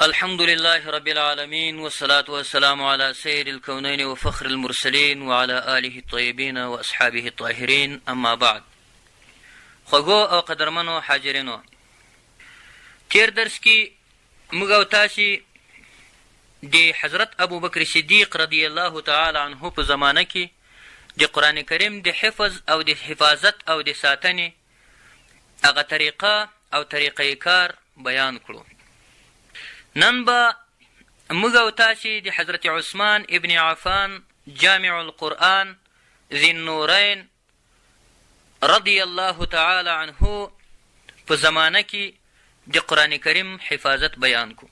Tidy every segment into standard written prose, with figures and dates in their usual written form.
الحمد لله رب العالمين والصلاة والسلام على سيد الكونين وفخر المرسلين وعلى آله الطيبين وأصحابه الطاهرين أما بعد. خوږو او قدرمنو حاضرینو، تیر درس کې موږ او تاسې د حضرت ابوبکر صدیق رضی الله تعالی عنه په زمانه کې د قرآن کریم د حفظ او د حفاظت او د ساتنې هغه طریقه او طریقه کار بیان کړو. نن به موږ او تاسې د حضرت عثمان ابن عفان جامع القرآن ذی النورین رضی الله تعالی عنه په زمانه کې د قرآن کریم حفاظت بیان کو.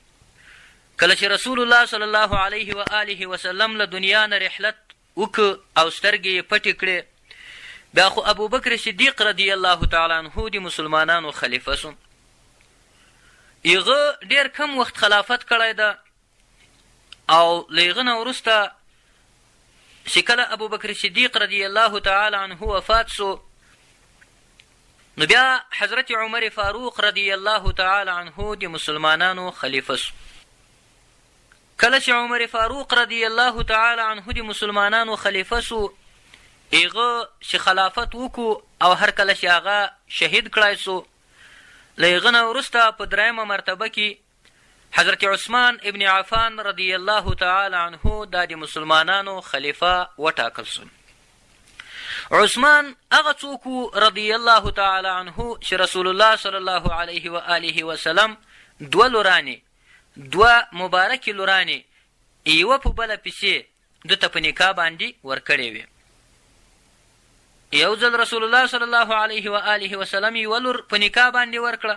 کله چې رسول الله صلی الله علیه و آله وسلم له دنیا نه رحلت وکړ او سترګې یې پټې کړې، بیا خو ابوبکر صدیق رضی الله تعالی عنه د مسلمانانو خلیفه سو. هغه ډېر کم وخت خلافت کړی ده او له هغه نه وروسته چې کله ابوبکر صدیق رضی الله تعالی عنه وفات سو، نو بیا حضرت عمر فاروق رضی الله تعالی عنه د مسلمانانو خلیفه سو. کله چې عمر فاروق رضی الله تعالی عنه د مسلمانانو خلیفه سو، هغه چې خلافت وکړو او هر کله چې هغه شهید کړای سو، له هغه نه وروسته په درېیمه مرتبه کې حضرت عثمان ابن عفان رضی الله تعالی عنه دا د مسلمانانو خلیفه وټاکل سو. عثمان هغه څوک وو رضی الله تعالی عنه چې رسول الله صلی الله علیه و آله وسلم دوه لورانې، دوه مبارکې لورانې یوه په بله پسې ده ته په نکاح باندې ورکړې وې. یو ځل رسول الله صلی الله علیه و آله وسلم یوه لور په نکاح باندې ورکړه،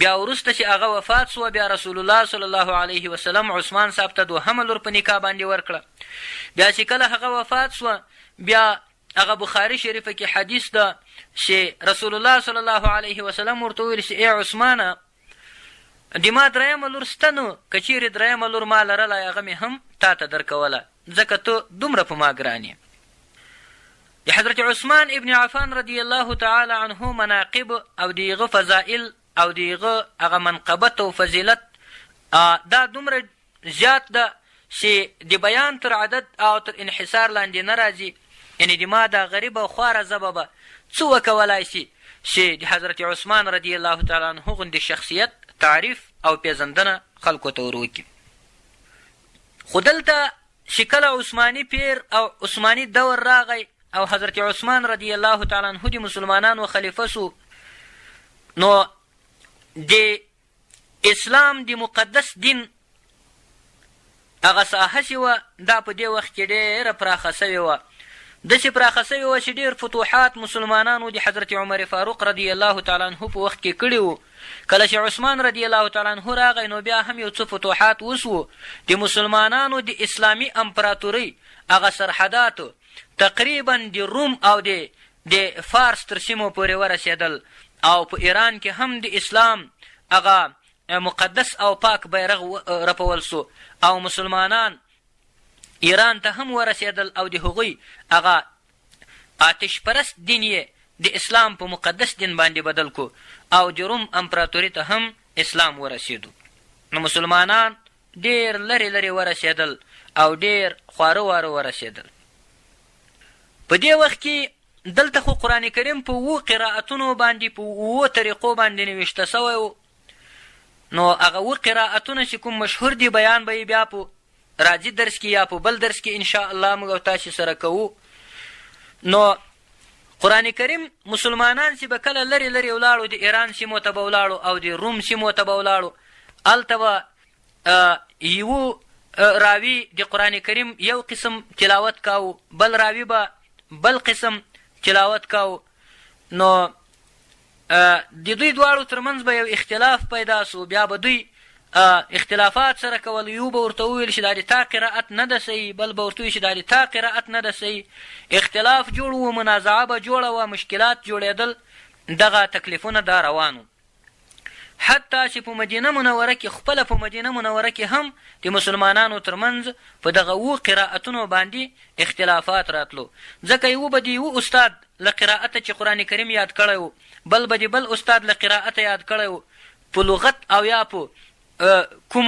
بیا وروسته چې هغه وفات سوه، بیا رسول الله صلی الله علیه وسلم عثمان صاحب ته دوهمه لور په نکاح باندې ورکړه. بیا چې کله هغه وفات سوه، بیا هغه بخاري شریفه کې حدیث ده چې رسول الله صلی الله علیه وسلم ورته وویل چې ای عثمانه، د ما درېیمه لور سته، نو که چېرې درېیمه لور ما لرلای، هغه مې هم تا ته درکوله، ځکه ته دومره په ما ګران یې. د حضرت عثمان ابن عفان رضی الله تعالی عنه مناقب او د هغه فضائل او د هغه هغه منقبت او فضیلت دا دومره زیات ده چې د بیان تر عدد او تر انحصار لاندې نه راځي، یعنې د ما دا غریبه او خواره ژبه به څه وکولای شي چې د حضرت عثمان رضی الله تعالی عنه غوندې شخصیت تعریف او پېژندنه خلکو ته ور وکړي. خو دلته چې کله عثماني پېر او عثماني دور راغی او حضرت عثمان رضی الله تعالی عنه د مسلمانانو خلیفه سو، نو د اسلام د مقدس دین هغه ساحه چې وه، دا په دې وخت کې ډېره پراخه شوې وه، داسې پراخه شوې وه چې ډېر فتوحات مسلمانانو د حضرت عمر فاروق رضی الله تعالی عنه په وخت کې کړي وو. کله چې عثمان رضی الله تعالی عنه راغی، نو بیا هم یو څه فتوحات وشوو. د مسلمانانو د اسلامي امپراتورۍ هغه سرحدات تقریبا د روم او د د فارس تر سیمو پورې ورسېدل او په ایران کې هم د اسلام هغه مقدس او پاک بیرغ رپول سو او مسلمانان ایران ته هم ورسېدل او د هغوی هغه آتش پرست دین یې د اسلام په مقدس دین باندې بدل کو او د روم امپراتوري ته هم اسلام ورسېدو. نو مسلمانان ډېر لرې لرې ورسېدل او ډېر خواره واره ورسېدل. په دې وخت کې دلته خو قرآن کریم په اوو قرائتونو باندې په اوو طریقو باندې نوشته شوی و، نو هغه اووه قرائتونه چې کوم مشهور دي بیان به یې بیا په راځي درس کې یا په بل درس کې ان شاء الله موږ او تاسې سره کوو. نو قرآن کریم مسلمانان چې به کله لرې لرې ولاړو، د ایران سیمو ته به ولاړو او د روم سیمو ته به ولاړو، هلته به یو راوي د قرآن کریم یو قسم تلاوت کاوه، بل راوي به بل قسم تلاوت کاوه. نو د دوی دواړو ترمنځ به یو اختلاف پیدا سو، بیا به دوی اختلافات سره کول، یو به ورته وویل چې دا د تا قرائت نه ده صحیح، بل به ورته وویل چې دا د تا قرائت نه ده صحیح. اختلاف جوړ و، منازعه به جوړه وه، مشکلات جوړېدل، دغه تکلیفونه دا روان وو. حتی چې په مدینه منوره کې خپله په مدینه منوره کې هم د مسلمانانو ترمنځ په دغه اوو قرائتونو باندې اختلافات راتلو، ځکه یوه به د یوه استاد له قرائته چې قرآن کریم یاد کړی و، بل به د بل استاد له قرائته یاد کړی و، په لغت او یا په کوم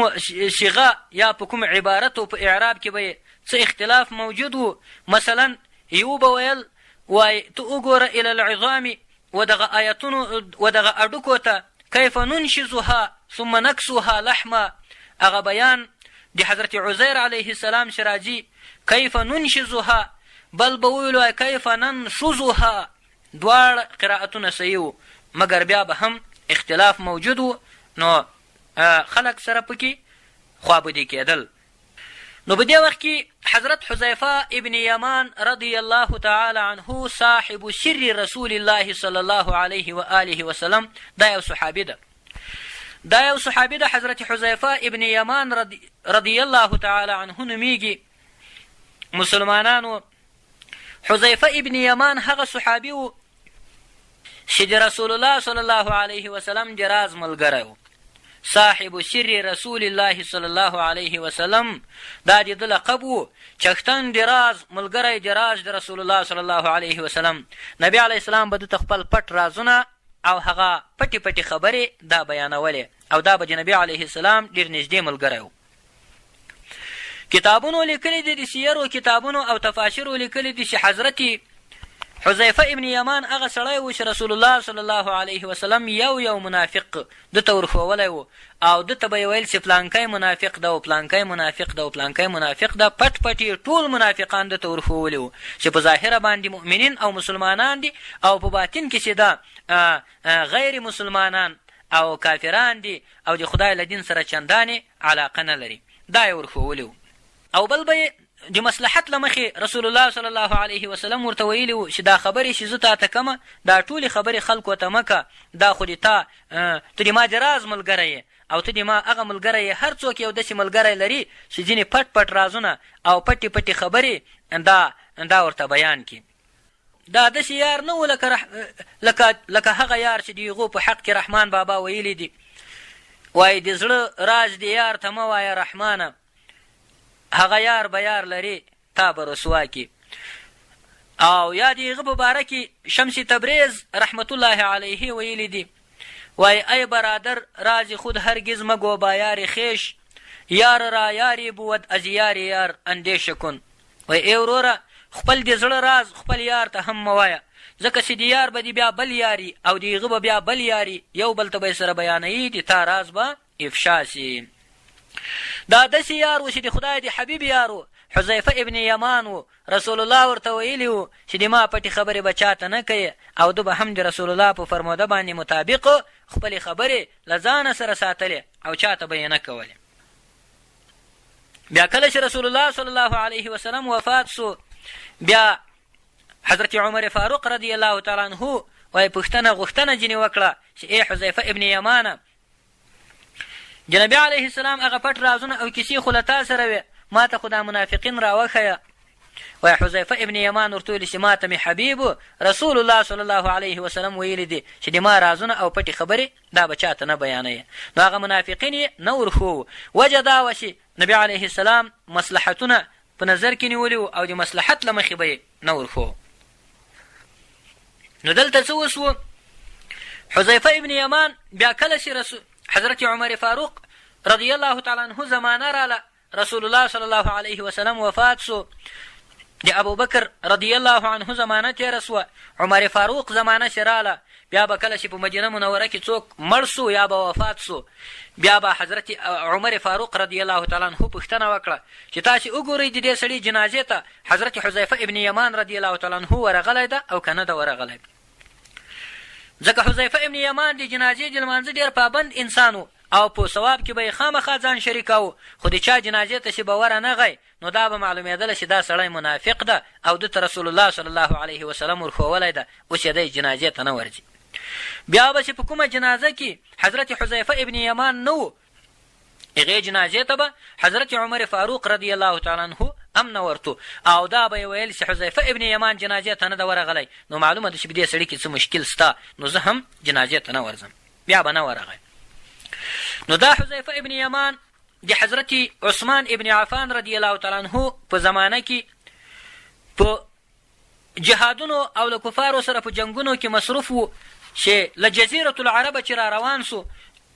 صیغه یا په کوم عبارت او په اعراب کې به یې څه اختلاف موجود وو. مثلا یو به ویل وای ته وګوره الی العظام و دغه آیتونو و دغه اډوکو ته کیف ننشزها ثم نکسوها لحما، هغه بیان د حضرت عزیر علیه السلام چې راځي کیف ننشزها، بل به وویل وای کیف ننشزها، دواړه قرائتونه صحیح وو مګر بیا به هم اختلاف موجود وو نو خلک سره پکې خوابدي کېدل. نو په دې وخت کې حضرت حذیفه ابن یمان رضی الله تعالی عنه صاحب سر رسول الله صلی الله علیه و آله وسلم، دا یو صحابي ده، دا یو صحابي ده، حضرت حذیفه ابن یمان رضی الله تعالی عنه نومیږي. مسلمانانو حذیفه ابن یمان هغه صحابي و چې د رسول الله صلی الله علیه وسلم د راز ملګری و، صاحب سر رسول الله صلی الله علیه وسلم، دا د ده لقب و، چښتن د راز ملګری د راز د رسول الله صلی الله علیه وسلم. نبی علیه السلام به ده ته خپل پټ رازونه او هغه پټې پټې خبرې دا بیانولې او دا به د نبی علیه السلام ډېر نږدې ملګری و. کتابونو لیکلي دي، د سیرو کتابونو او تفاسیرو لیکلي دي چې حضرت حذیفه ابن یمان هغه سړی و چې رسول الله صلی الله علیه وسلم یو یو منافق ده ته ورښوولی و او ده ته به یې ویل چې پلانکی منافق ده او پلانکی منافق ده او پلانکی منافق ده. پټ پټ یې ټول منافقان ده ته ورښوولي وو چې په ظاهره باندې مؤمنین او مسلمانان دي او په باطن کې چې ده غیر مسلمانان او کافران دي او د خدای له دین سره چندانې علاقه نه لري. دا یې ورښوولي وو. او بل به یې د مصلحت له مخې رسول الله صلی الله علیه وسلم ورته ویلي وو چې دا خبرې چې زه تاته کوم دا ټولې خبرې خلکو ته مه که، دا خو د تا ته د ما د راز ملګری یې او ته د ما هغه ملګری یې، هر څوک یو داسې ملګری لري چې ځینې پټ پټ رازونه او پټې پټې خبرې دا دا ورته بیان کړي. دا داسې یار نه و لکه رح... لکه لکه هغه یار چې د هغو په حق کې رحمان بابا ویلي دي، وایي د زړه راز دې یار ته مه وایه رحمانه، هغه یار به یار لري تا به رسوا کړي. او یا د هغه په باره کې شمس تبریز رحمت الله علیه ویلي دي، وایي ای برادر راز خود هرگز مګو با یار خیش، یار را یاری بود از یار یار اندیشه کن. وایي ای وروره خپل د زړه راز خپل یار ته هم مه وایه، ځکه چې د یار به دې بیا بل یار وي او د هغه به بیا بل یار وي، یو بل ته به یې سره بیانوي، د تا راز به افشا شي. دا داسې یار و چې د خدای د حبیب یار و، حذیفه ابن یمان و. رسول الله ورته ویلي وو چې د ما پټې خبرې به چاته نه کوې او ده به هم د رسول الله په فرموده باندې مطابق خپلې خبرې له ځانه سره ساتلې او چاته به یې نه کولې. بیا کله چې رسول الله صلی الله علیه وسلم وفات سو، بیا حضرت عمر فاروق رضی الله تعالی عنه وای پوښتنه غوښتنه ځینې وکړه چې ای حذیفه ابن یمانه، د نبي علیه السلام هغه پټ رازونه او کیسې خو له تا سره وې، ما ته خو دا منافقین راوښیه. وای حذیفه ابن یمان ورته ویل چې ما ته مې حبیب رسول الله صلی الله علیه وسلم ویلي دي چې د ما رازونه او پټې خبرې دا به چاته نه بیانوي. نو هغه منافقین یې نه ورښوو. وجه دا وه چې نبي علیه السلام مصلحتونه په نظر کې نیولي وو او د مصلحت له مخې به یې نه ورښوو. نو دلته څه وسو؟ حذیفه ابن یمان بیا کله چې رسول حضرت عمر فاروق رضی الله تعالی عنه زمانه راله، رسول الله صلی الله علیه وسلم وفات سو، د ابوبکر رضی الله عنه زمانه تېره سوه، عمر فاروق زمانه چې راله، بیا به کله چې په مدینه منوره کې څوک مړ سو یا به وفات سو، بیا به حضرت عمر فاروق رضی الله تعالی عنه پوښتنه وکړه چې تاسې وګورئ د دې سړي جنازې ته حضرت حذیفه ابن یمان رضی الله تعالی عنه ورغلی ده او که نه ده ورغلی؟ ځکه حذیفه ابن یمان د جنازې د لمانځه ډېر پابند انسان و او په ثواب کې به یې خامخا ځان شریکاوه، خو د چا جنازې ته چې به ورنه غی نو دا به معلومېدله چې دا سړی منافق ده او ده ته رسول الله صلی الله علیه وسلم ورښوولی ده، اوس یې دی جنازې ته نه ورځي. بیا به چې په کومه جنازه کې حضرت حذیفه ابن یمان نه و، هغې جنازې ته به حضرت عمر فاروق رضی الله تعالی عنه هم نه ورتو او دا به یې ویل چې حذیفه ابن یمان جنازې ته نه ده ورغلی، نو معلومه ده چې په دې سړي کې څه مشکل سته، نو زه هم جنازې ته نه ورځم. بیا به نه ورغی. نو دا حذیفه ابن یمان د حضرت عثمان ابن عفان رضی الله تعالی عنه په زمانه کې په جهادونو او له کفارو سره په جنگونو کې مصروف وو چې له جزیرة العرب چې را روان سو،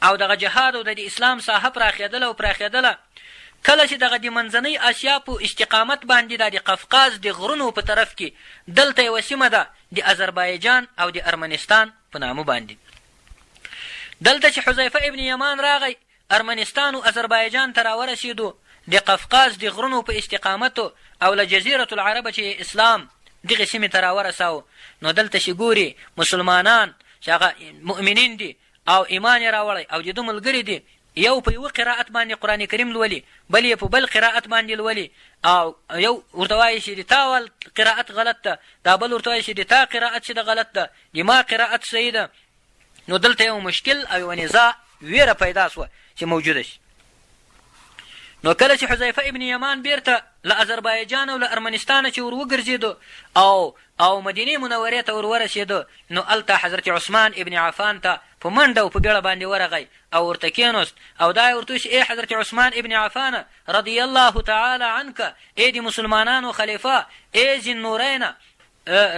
او دغه جهاد او د اسلام ساحه پراخېدله او پراخېدله، کله چې دغه د منځنۍ اسیا په استقامت باندې دا د قفقاز د غرونو په طرف کې دلته یوه سیمه ده د اذربایجان او د ارمنستان په نامه باندې دلته چې حذیفه ابن یمان راغی ارمنستان او اذربایجان ته راورسېدو د قفقاز د غرونو په استقامت او له جزیرة العرب چې اسلام دغې سیمې ته راورساو نو دلته چې ګوري مسلمانان چې هغه مؤمنین دي او ایمان یې راوړی او د ده ملګري دي یو په یوه قرائت باندې قرآن کریم لولي بل یې په بل قرائت باندې لولي او یو ورته وایي چې د تا ول قرائت غلط ده، دا بل ورته وایي چې د تا قرائت چې ده غلط ده، د ما قرائت صحیح ده. نو دلته یو مشکل او یوه نزاع ویره پیدا شوه چې موجوده شي. نو کله چې حذیفه ابن یمان بیرته له اذربایجان او له ارمنستانه چې ور وګرځېدو او او مدینې منورې ته ور ورسېدو نو هلته حضرت عثمان ابن عفان ته په منډه او په بیړه باندې ورغی او ورته کېنوست او دا یې ورته وویل چې ای حضرت عثمان ابن عفانه رضی الله تعالی عنک، ای د مسلمانانو خلیفه، ای ذی النورینه،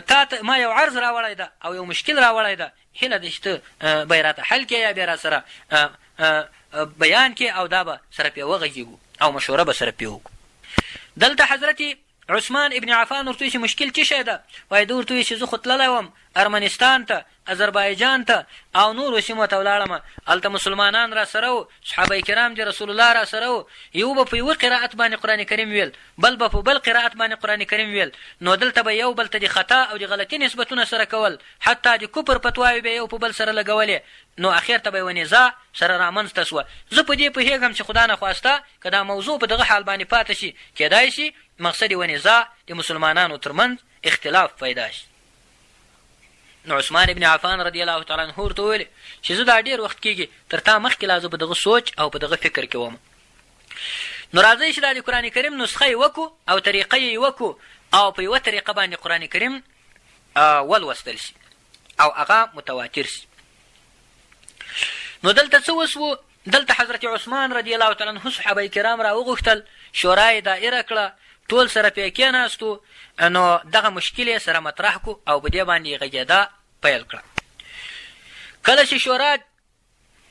تا ته ما یو عرض راوړی ده او یو مشکل راوړی ده، هیله ده چې ته به یې راته حل کړې یا به یې راسره بیان کړې او دا به سره پرې وغږېږو او مشوره به سره پرې وکړو. دلته حضرت عثمان ابن عفان ورته وویل چې مشکل څه شی ده؟ وایي ده ورته وویل چې زه خو تللی وم ارمنستان ته، اذربایجان ته او نورو سیمو ته ولاړم، هلته مسلمانان راسره وو، صحابه کرام دي رسول الله راسره وو، یو به په یوه قرائت باندې قرآن کریم ویل، بل به په بل قرائت باندې قرآن کریم ویل، نو دلته به یو بل ته د خطا او د غلطي نسبتونه سره کول، حتی د کفر فتواوې به یو په بل سره لګولې، نو اخر ته به یوه نزاع سره رامنځ ته شوه. زه په دې پوهېږم چې خدا نخواسته که دا موضوع په دغه حال باندې پاته شي، کېدای شي مقصد یوه نزاع د مسلمانانو تر منځ اختلاف پیدا شي. نو عثمان ابن عفان رضی الله تعالی عنه ورته وویل چې زه دا ډېر وخت کېږي تر تا مخکې لا زه په دغه سوچ او په دغه فکر کې وم. نو راځئ چې دا د قرآن کریم نسخه یې وکړو او طریقه یې وکړو او په یوه طریقه باندې قرآن کریم ولوستل شي او هغه متواتر شي. نو دلته څه وسوو؟ دلته حضرت عثمان رضی الله تعالی عنه صحابه کرام را وغوښتل، شورا یې دائره کړه، ټول سره پې کېناستو، نو دغه مشکل یې سره مطرح کو او په دې باندې یې غږېدا پیل کړه. کله چې شورا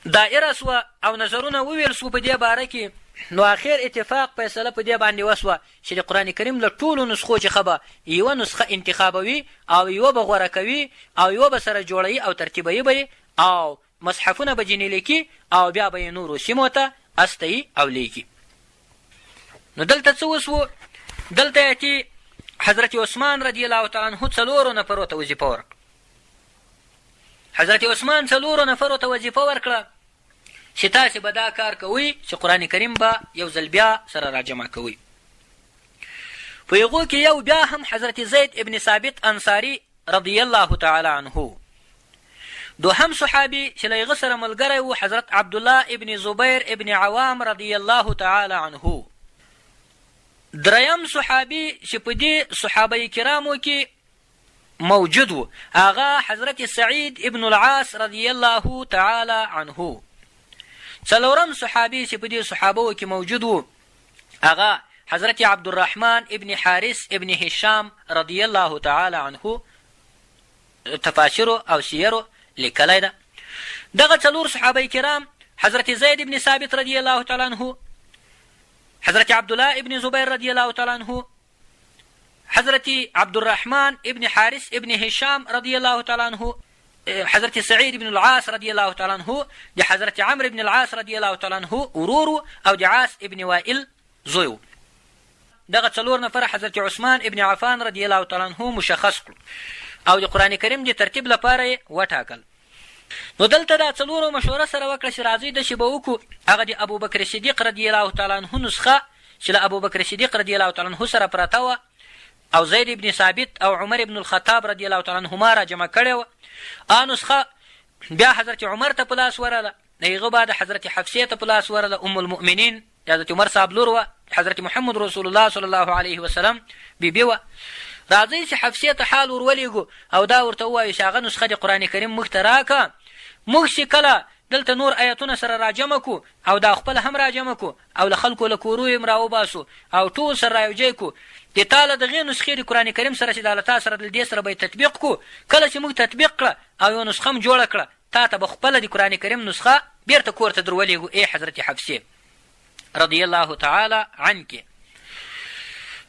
دائره سوه او نظرونه وویل سو په دې باره کې، نو اخر اتفاق فیصله په دې باندې وسوه چې د قرآن کریم له ټولو نسخو څخه به یوه نسخه انتخابوي او یوه به غوره کوي او یوه به سره جوړوي او ترتیبوي به یې او مصحفونه به ځینې لیکي او بیا به یې نورو سیمو ته استوي او لیږي. نو دلته څه وسوو؟ دلته یې حضرت عثمان رضی الله تعالی عنه څلورو نفرو ته وظیفه ورکړه. حضرت عثمان څلورو نفرو ته وظیفه ورکړه چې تاسې به دا کار کوئ چې قرآن کریم به یو ځل بیا سره راجمع کوئ. په هغو کې یو بیا هم حضرت زید ابن ثابت انصاري رضی الله تعالی عنه. دوهم صحابي چې له هغه سره ملګری و حضرت عبدالله ابن زبیر ابن عوام رضی الله تعالی عنه. دریم صحابي چې په دې صحابه کرامو کې موجود و هغه حضرت سعید ابن العاص رضی الله تعالی عنه. څلورم صحابي چې په دې صحابو کې موجود و هغه حضرت عبدالرحمن ابن حارث ابن هشام رضی الله تعالی عنه تفاسیرو او سیرو لیکلی ده. دغه څلور صحابه کرام حضرت زید ابن ثابت رضی الله تعالی عنه، حضرت عبدالله ابن زبیر رضی الله تعالی عنه، حضرت عبدالرحمن ابن حارث ابن هشام رضی الله تعالی عنه، حضرت سعید ابن العاص رضی الله تعالی عنه د حضرت عمرو ابن العاص رضی الله تعالی عنه ورور او د عاص ابن وائل زوی و. دغه څلور نفره حضرت عثمان ابن عفان رضی الله تعالی عنه مشخص کړو او د قرآن کریم د ترتیب لپاره یې وټاکل. نو دلته دا څلورو مشوره سره وکړه چې راځئ داسې به وکړو، هغه د ابوبکر صدیق رضی الله تعالی عنه نسخه چې له ابوبکر صدیق رضی الله تعالی عنه سره پرته وه او زید ابن ثابت او عمر ابن الخطاب رضی الله تعالی عنهما را جمع کړې وه، هغه نسخه بیا حضرت عمر ته په لاس ورغله، د هغه بعد حضرت حفصې ته په لاس ورغله، ام المؤمنین د حضرت عمر صاحب لور وه، د حضرت محمد رسول الله صلی الله علیه وسلم بیبي وه. راځئ چې حفصې ته حال ور ولېږو او دا ورته ووایو چې هغه نسخه د قرآن کریم موږ ته راکړه، موږ چې کله دلته نور ایتونه سره راجمع کړو او دا خپله هم راجمع کړو او له خلکو له کورو یې هم راوباسو او ټول سره رایوځای کړو، د تا له دغې نسخې د قرآن کریم سره چې دا له تا سره له دې سره به یې تطبیق کړو، کله چې موږ تطبیق کړه او یوه نسخه هم جوړه کړه، تا ته به خپله د قرآن کریم نسخه بیرته کور ته در ولېږو ای حضرت حفصې رضی الله تعالی عنک.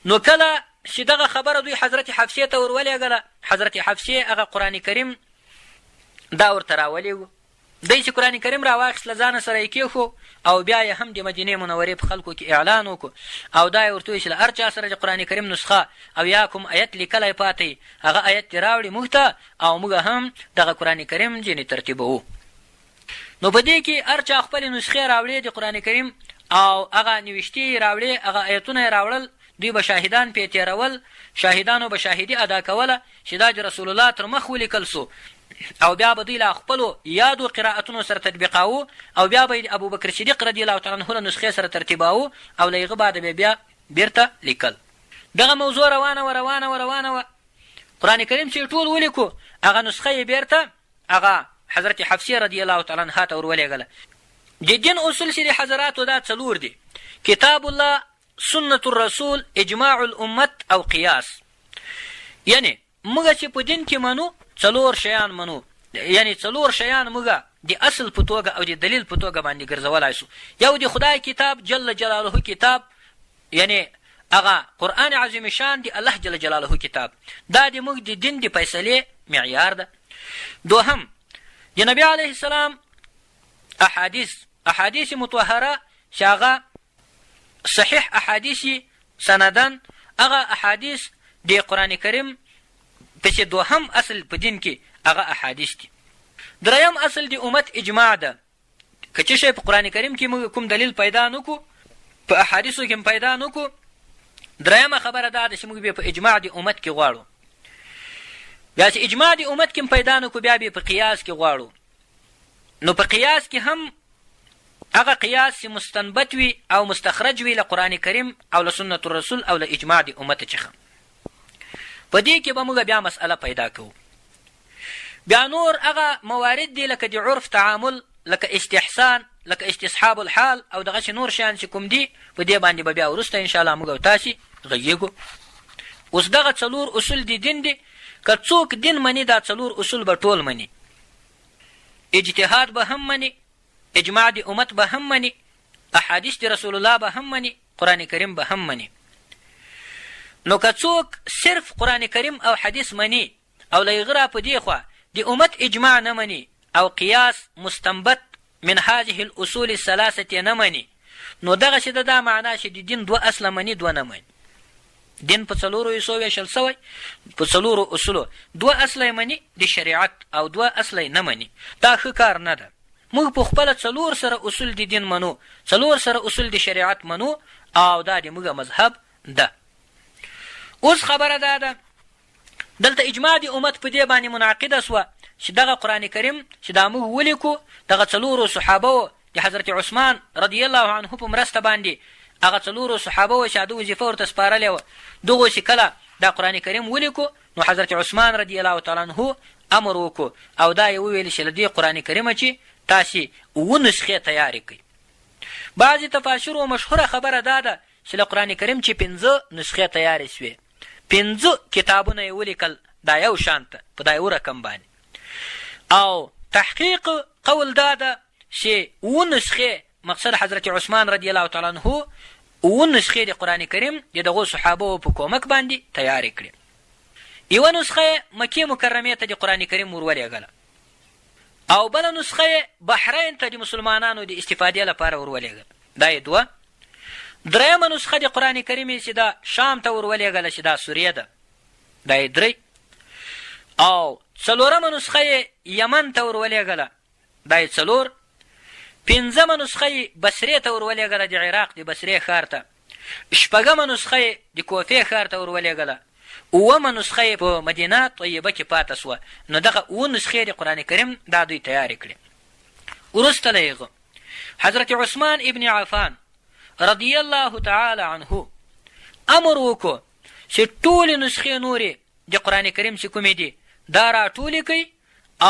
نو کله چې دغه خبره دوی حضرت حفصې ته ور ولېږله، حضرت حفصې هغه قرآن کریم دا ورته راولېږو. دی چې قرآن کریم راواخیست له ځانه سره یې کېښو او بیا یې هم د مدینې منورې په خلکو کې اعلان وکړو او دا یې ورته وویل چې له هر چا سره د قرآن کریم نسخه او یا کوم ایت لیکلی پاتې هغه ایت دې راوړي موږ ته او موږ هم دغه قرآن کریم ځینې ترتیبوو. نو په دې کې هر چا خپلې نسخې راوړې د قرآن کریم او هغه نوشتې یې راوړې، هغه ایتونه یې راوړل، دوی به شاهدان پرې تېرول، شاهدانو به شاهدي ادا کوله چې دا د رسول الله تر مخ ولیکل شو او بیا به دوی له خپلو یادو قرائتونو سره تطبیقاوه او بیا به یې د ابوبکر صدیق رضی الله تعالی عنه له نسخې سره ترتیباوه او له هغه بعده به یې بیا بیرته لیکل. دغه موضوع روانه وه، روانه وه، روانه وه، قرآن کریم چې یې ټول ولیکو هغه نسخه یې بیرته هغه حضرت حفصې رضی الله تعالی عنها ته ورولېږله. د دین اصول چې د حضراتو دا څلور دي، کتاب الله، سنت الرسول، اجماع الامت او قیاس. یعنی موږ چې په دین کې منو څلور شیان منو، یعنی څلور شیان موږ د اصل په توګه او د دلیل په توګه باندې ګرځولای شو. یو د خدای کتاب جل جلاله کتاب، یعنی هغه قرآن عظیم شان د الله جل جلاله کتاب، دا د موږ د دین د فیصلې معیار ده. دوهم د نبی علیه السلام احادیث، احادیث مطهره چې هغه صحیح احادیث سندن، هغه احادیث د قرآن کریم پسې دوهم اصل په دین کې هغه احادیث دي. دریم اصل د امت اجماع ده. که څه شی په قرآن کریم کې موږ کوم دلیل پیدا نه کړو، په احادیثو کې هم پیدا نه کړو، درېیمه خبره دا ده چې موږ بیا په اجماع د امت کې غواړو. بیا چې اجماع د امت کې هم پیدا نه کړو، بیا بیا په قیاس کې غواړو. نو په قیاس کې هم هغه قیاس چې مستنبت وي او مستخرج وي له قرآن کریم او له سنت الرسول او له اجماع د امت څخه، په دې کې به موږ بیا مسئله پیدا کوو. بیا نور هغه موارد دي لکه د عرف تعامل، لکه استحسان، لکه استصحاب الحال او دغسې نور شیان چې کوم دي، په دې باندې به بیا وروسته ان شاء الله موږ او تاسې غږېږو. اوس دغه څلور اصول د دین دي، که څوک دین مني دا څلور اصول به ټول مني، اجتهاد به هم مني، اجماع د امت به هم مني، احادیث د رسول الله به هم مني، قرآن کریم به هم مني. نو که څوک صرف قرآن کریم او حدیث مني او له هغه را په دې خوا د امت اجماع نه مني او قیاس مستنبط من هذه الاصول الثلاثه نه مني، نو دغسې ده دا معنا چې د دین دوه اصله مني دوه نه مني. دین په څلورو حصو ویشل شوی، په څلورو اصولو، دوه اصله یې مني د شریعت او دوه اصله یې نه مني. دا ښه کار نه ده. موږ په خپله څلور سره اصول د دین منو، څلور سره اصول د شریعت منو او دا د موږ مذهب ده. اوس خبره دا ده، دلته اجماع د امت په دې باندې منعقده شوه چې دغه قرآن کریم چې دا موږ ولیکو، دغه څلورو صحابه و د حضرت عثمان رضی الله عنه په مرسته باندې هغه څلورو صحابه و چې د وظیفه ورته سپارلې وه، دغو چې کله دا قرآن کریم ولیکو نو حضرت عثمان رضی الله تعالی عنه امر وکړو او دا یې وویل چې له دې قرآن کریمه چې تاسې اووه نسخې تیارې کړئ. بعضې تفاسیرو مشهوره خبره دا ده چې له قرآن کریم چې پنځه نسخې تیارې شوې، پنځه کتابونه یې ولیکل دا یو شان ته په دا یو رقم باندې، او تحقیق قول دا ده چې اووه نسخې مقصد حضرت عثمان رضی الله تعالی عنه اووه نسخې د قرآن کریم د دغو صحابو په کومک باندې تیارې کړې. یوه نسخه یې مکې مکرمې ته د قرآن کریم ور ولېږله او بله نسخه یې بحرین ته د مسلمانانو د استفادې لپاره ور ولېږله، دا یې دوه. درېیمه نسخه د قرآن کریم یې چې ده شام ته ور ولېږله چې دا سوریه ده، دا یې درې. او څلورمه نسخه یې یمن ته ور ولېږله، دا یې څلور. پنځمه نسخه یې بصرې ته ور ولېږله، د عراق د بصرې ښار ته. شپږمه نسخه یې د کوفې ښار ته ور ولېږله. اوومه نسخه یې په مدینه طیبه کې پاته شوه. نو دغه اووه نسخې د قرآن کریم دا دوی تیارې کړې. وروسته له هغه حضرت عثمان ابن عفان رضی الله تعالی عنه امر وکړو چې ټولې نسخې نورې د قرآن کریم چې کومې دي دا راټولې کړئ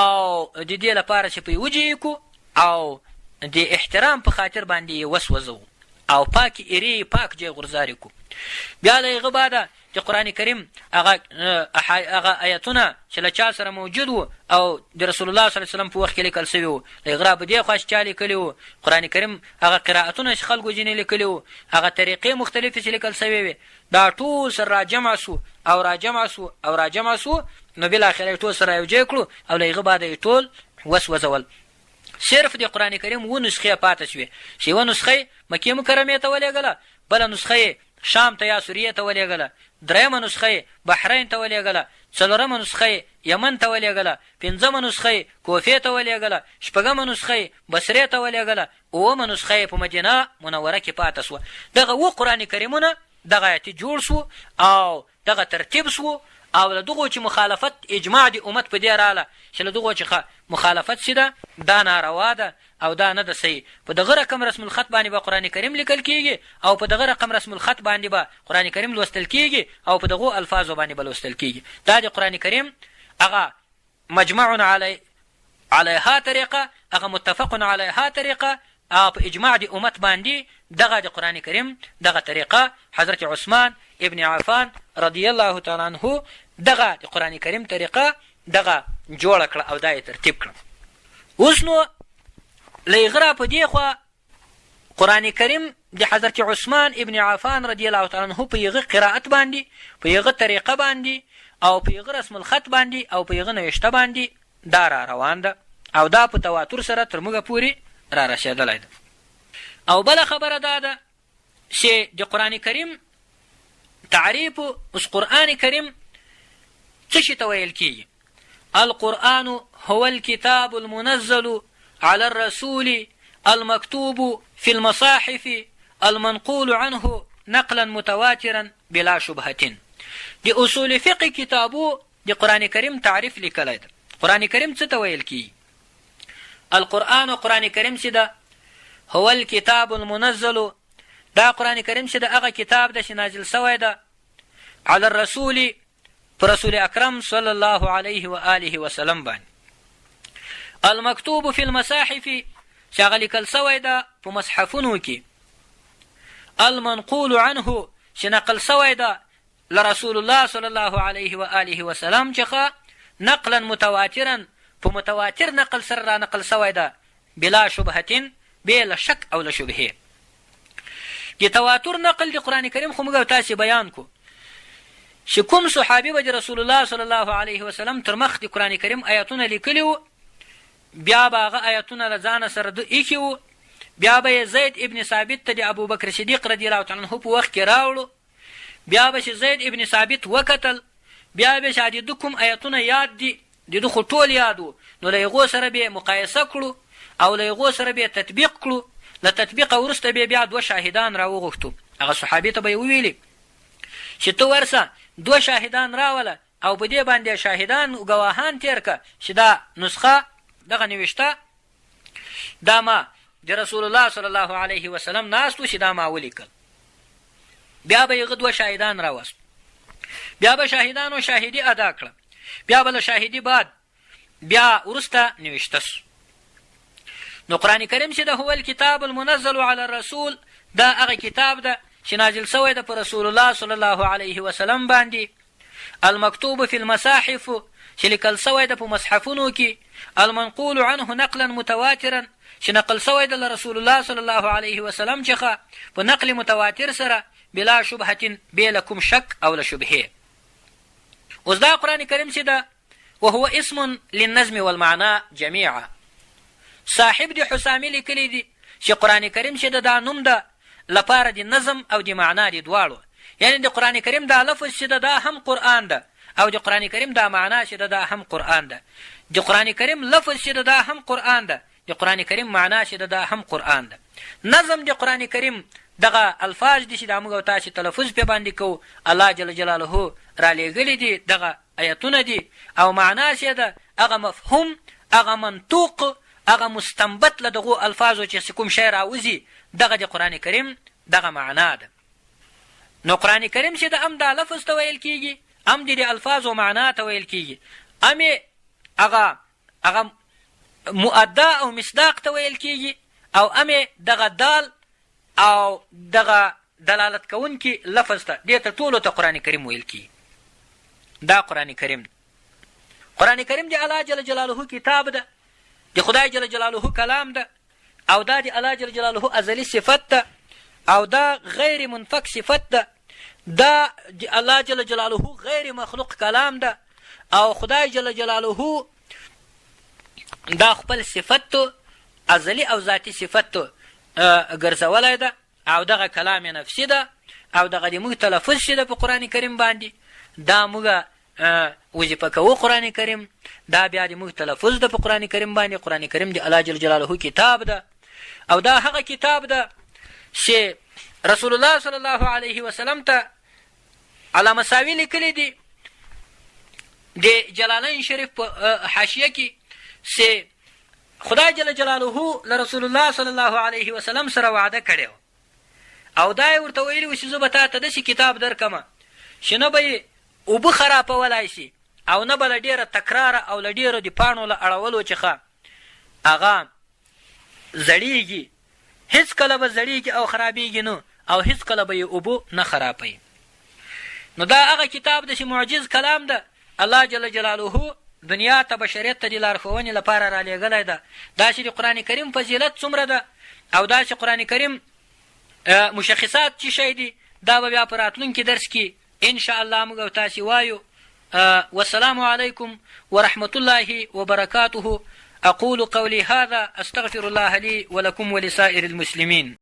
او د دې لپاره چې په یوه ځای کو او د احترام په خاطر باندې یې وسوځوو او پاکې ایرې یې پاک ځای غورځارې کو. بیا له هغه بعده د د قرآن کریم هغه هغه آیتونه چې له چا سره موجود وو او د رسول الله صلی الله علیه وسلم په وخت کې لیکل شوي وو، له هغه را په دې خوا چې چا لیکلي وو، قرآن کریم هغه قرائتونه چې خلکو ځینې لیکلي وو، هغه طریقې مختلفې چې لیکل شوې وې، دا ټول سره راجمع شو او راجمع شو او راجمع شو، نو بالاخره یې ټول سره یوځای کړو او له هغه بعده یې ټول وسوځول. صرف د قرآن کریم اووه نسخې پاته شوې چې یوه نسخه یې مکې مکرمې ته ولېږله، بله نسخه یې شام ته یا سوریې ته ولېږله، درېیمه نسخه یې بحرین ته ولېږله، څلورمه نسخه یې یمن ته ولېږله، پنځمه نسخه یې کوفې ته ولېږله، شپږمه نسخه یې بصرې ته ولېږله، اوومه نسخه یې په مدینه منوره کې پاته شوه. دغه اووه قرآن کریمونه دغه آیتي جوړ شو او دغه ترتیب شو او له دغو چې مخالفت اجماع د امت په دې راله چې له دغو څخه مخالفت چې ده دا ناروا ده او دا نه ده صحیح. په دغه رقم رسم الخط باندې به قرآن کریم لیکل کیږي او په دغه رقم رسم الخط باندې به قرآن کریم لوستل کیږي او په دغو الفاظو باندې به لوستل کیږي. دا د قرآن کریم هغه مجمع علی علیها طریقه، هغه متفق علیها طریقه او په اجماع د امت باندې دغه د قرآن کریم دغه طریقه حضرت عثمان ابن عفان رضی الله تعالی عنه دغه د قرآن کریم طریقه دغه جوړه کړه او دا یې ترتیب کړه. اوس نو له هغه را په دې خوا قرآن کریم د حضرت عثمان ابن عفان رضی الله تعالی عنه په هغه قرائت باندې، په هغه طریقه باندې او په هغه رسم الخط باندې او په هغه نوشته باندې دا را روان ده او دا په تواتر سره تر موږ پورې را رسېدلی ده. او بله خبره دا ده چې د قرآن کریم تعریف، اوس قرآن کریم څه شي ته ویل کیږي؟ القرآن هو الكتاب المنزل على الرسول المكتوب في المصاحف المنقول عنه نقلا متواترا بلا شبهة. د اصول فقه کتابو د قرآن کریم تعریف لیکلی ده. قرآن کریم څه ته ویل کیږي؟ القرآن قرآن کریم چې ده هو الكتاب المنزل، دا قرآن کریم چې ده هغه کتاب ده چې نازل شوی ده علی الرسول، پر رسول اکرم صلی الله علیه و آله وسلم باندې، المکتوب فی المصاحف، چې هغه لیکل شوی ده په مصحفونو کې، المنقول عنه، چې نقل شوی ده له رسول الله صلی الله علیه و آله وسلم څخه، نقلا متواترا، په متواتر نقل سره را نقل شوی ده، بلا شبهة، بې له شک او له شبهې. د تواتر نقل د قرآن کریم خو موږ او تاسې بیان کو چې کوم صحابي به د رسول الله صلی الله علیه وسلم تر مخ د قرآن کریم آیتونه لیکلي وو، بیا به هغه آیتونه له ځانه سره ده ایښي وو، بیا به یې زید ابن ثابت ته د ابوبکر صدیق رضی الله تعالی عنه په وخت کې راوړو، بیا به چې زید ابن ثابت وکتل، بیا به چې د ده کوم ایتونه یاد دي، د ده خو ټول یاد وو، نو له هغو سره به یې مقایسه کړو او له هغو سره به یې تطبیق کړو. له تطبیقه وروسته به یې بیا دوه شاهدان راوغوښتو، هغه صحابي ته به یې وویلي چې ته ورسه دوه شاهدان راوله او په دې باندې شاهدان او ګواهان تېر که چې دا نسخه دغه نوشته دا ما د رسول الله صلی الله علیه وسلم ناست و چې دا ما ولیکل. بیا به یې دوه شاهدان راوست، بیا به شاهدانو شاهدي ادا کړه، بیا به له شاهدي بعد بیا وروسته نوشته سو. نو قرآن کریم چې د هو الکتاب المنزل علی الرسول، دا هغه کتاب ده چې نازل سوی ده پر رسول الله صلی الله علیه وسلم باندې، المکتوب فی المصاحف، چې لیکل سوی ده په مصحفونو کې، المنقول عنه نقلا متواترا، چې نقل سوی ده له رسول الله صلی الله علیه وسلم څخه په نقل متواتر سره، بلا شبهة، بې له کوم شک او له شبهې. اوس دا قرآن کریم چې ده وهو اسم للنظم والمعنی جميعا، صاحب د حسامي لیکلي دي چې قرآن کریم چې ده دا نوم ده لپاره د نظم او د معنا د دواړو، یعنی د قرآن کریم دا لفظ چې ده دا هم قرآن ده او د قرآن کریم دا معنا چې ده دا هم قرآن ده، د قرآن کریم لفظ چې ده دا هم قرآن ده، د قرآن کریم معنا چې ده دا هم قرآن ده. نظم د قرآن کریم دغه الفاظ دي چې دا موږ او تاسې تلفظ پې باندې کوو، الله جل جلاله رالیږلي دي دغه ایتونه دي، او معنا چې ده هغه مفهوم، هغه منطوق، هغه مستنبط له دغو الفاظو چې کوم شی راوځي دغه د قرآن کریم دغه معنا ده. نو قرآن کریم چې ده ام دا لفظ ته ویل کیږي، ام د دې الفاظو معنا ته ویل کیږي، ام هغه هغه مؤدا او مصداق ته ویل کیږي، او ام دغه دال او دغه دلالت کوونکي لفظ ته، دې ته ټولو ته قرآن کریم ویل کیږي. دا قرآن کریم دی. قرآن کریم د الله جل جلاله کتاب ده، د خدای جل جلاله کلام ده، او دا د الله جل جلاله ازلي صفت ده، او دا غیر منفک صفت ده، دا د الله جل جلاله غیر مخلوق کلام ده، او خدای جل جلاله دا خپل صفت ازلي او ذاتي صفت ګرځولی ده، او دغه کلام نفسي ده، او دغه د موږ تلفظ چې ده په قرآن کریم باندې، دا موږ وظیفه کوو قرآن کریم، دا بیا د موږ تلفظ ده په قرآن کریم باندې. قرآن کریم د الله جل جلاله کتاب ده، او دا هغه کتاب ده چې رسول الله صلی الله علیه وسلم ته علامه ساوي لیکلي دي د جلالین شریف په حاشیه کې چې خدای جل جلاله له رسول الله صلی الله علیه وسلم سره وعده کړې او دا یې ورته ویلي و چې زه به تا ته داسې کتاب درکړم چې نه به یې اوبه خرابولای شي او نه به له ډېره تکراره او له ډېرو د پاڼو له اړولو څخه هغه زړېږي، هېڅکله به زړېږي او خرابېږي نه او هېڅکله به یې اوبه نه خرابوي. نو دا هغه کتاب ده چې معجز کلام ده، الله جل جلاله دنیا ته بشریت ته د لارښوونې لپاره رالیږلی ده. دا چې د قرآن کریم فضیلت څومره ده او دا چې قرآن کریم مشخصات څه شی دي، دا به بیا په راتلونکي درس کې ان شاء الله موږ او تاسې وایو. والسلام علیکم ورحمة الله وبرکاته. اقول قولي هذا استغفر الله لي ولكم ولسائر المسلمين.